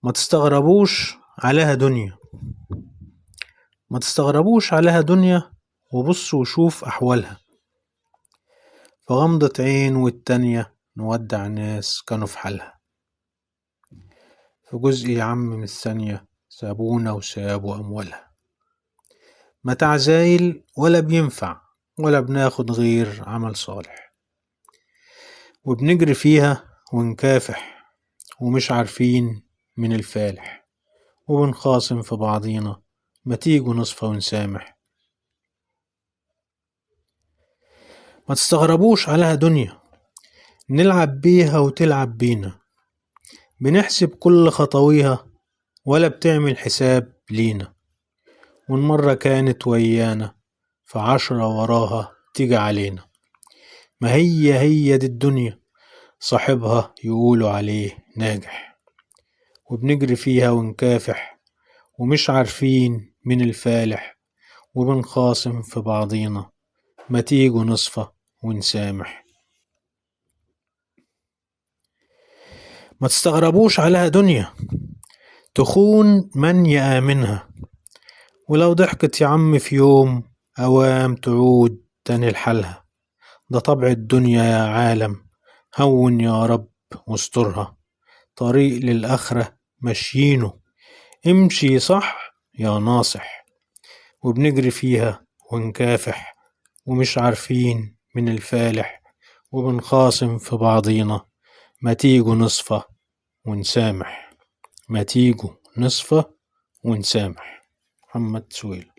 ما تستغربوش عليها دنيا، ما تستغربوش عليها دنيا، وبص وشوف أحوالها. في غمضة عين والتانية نودع ناس كانوا في حالها. في جزء يا عم من الثانية سابونا وسابوا أموالها. متاع زايل ولا بينفع ولا بناخد غير عمل صالح، وبنجري فيها ونكافح ومش عارفين من الفالح، وبنخاصم في بعضينا ما تيجوا نصفى ونسامح. ما تستغربوش عليها دنيا، نلعب بيها وتلعب بينا، بنحسب كل خطويها ولا بتعمل حساب لينا، والمرة كانت ويانا فعشرة وراها تيجي علينا. ما هي هي دي الدنيا، صاحبها يقولوا عليه ناجح، وبنجري فيها ونكافح ومش عارفين من الفالح، وبنخاصم في بعضينا ما تيجوا نصفى ونسامح. ما تستغربوش عليها دنيا، تخون من يآمنها، ولو ضحكت يا عم في يوم أوام تعود تاني لحالها. ده طبع الدنيا يا عالم، هون يا رب واسترها، طريق للآخرة ماشيينه، امشي صح يا ناصح. وبنجري فيها ونكافح ومش عارفين من الفالح، وبنخاصم في بعضينا ما تيجوا نصفى ونسامح، ما تيجوا نصفى ونسامح. محمد سويل.